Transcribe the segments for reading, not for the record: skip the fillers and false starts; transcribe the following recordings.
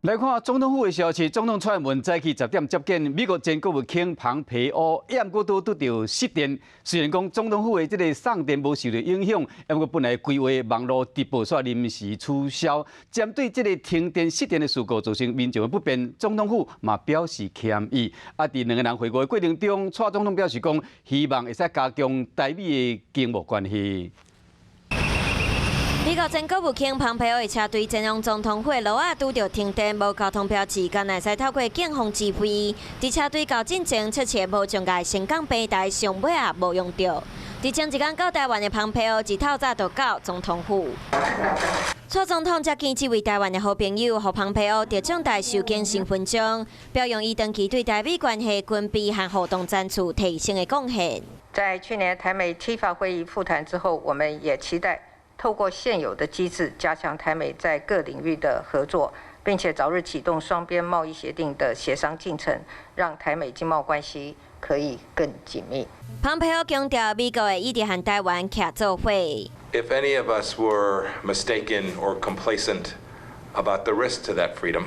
來看總統府的消息，總統蔡英文早起10點接見美國前國務卿龐培歐，毋過都拄著失電。雖然講總統府的這个送電無受著影響，毋過本來規劃網路直播煞臨時取消。針對這个停電失電的事故造成民眾的不便，總統府嘛表示歉意。啊，佇兩个人會晤的過程中，蔡總統表示講，希望會使加強台美的經貿關係。美國前國務卿龐培歐的車隊前往總統府的路仔拄著停電，無交通標誌，干焦會使透過警方指揮。佇車隊到進前測試無障礙升降平台，上尾也無用著。佇前一工到台灣的龐培歐，一透早就到總統府。蔡總統接見這位台灣的好朋友，予龐培歐得獎台授景星勳章，表揚伊長期對台美關係軍備和活動戰處提升的貢獻。在去年台美 TIFA 會議復談之後，我們也期待透過現有的機制，加強台美在各領域的合作，並且早日啟動雙邊貿易協定的協商進程，讓台美經貿關係可以更緊密。龐培歐強調，美國會一直和台灣徛做伙。 If any of us were mistaken or complacent about the risk to that freedom,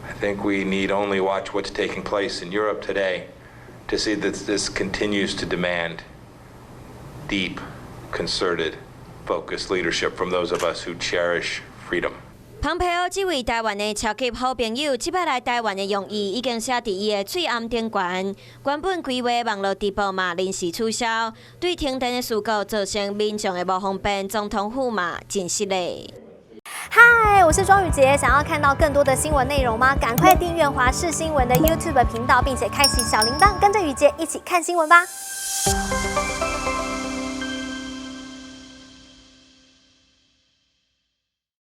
I think we need only watch what's taking place in Europe today to see that this continues to demand deep, concerted, focused leadership from those of us who cherish freedom. 龐培歐這位台灣的超級好朋友，這擺來台灣的用意已經寫佇伊的喙罨頂懸。原本規劃網路直播嘛臨時取消，對停電的事故造成民眾的無方便，總統府嘛真失禮。嗨，我是莊宇傑，想要看到更多的新聞內容嗎？趕快訂閱華視新聞的 YouTube 頻道，並且開啟小鈴鐺，跟着宇傑一起看新聞吧。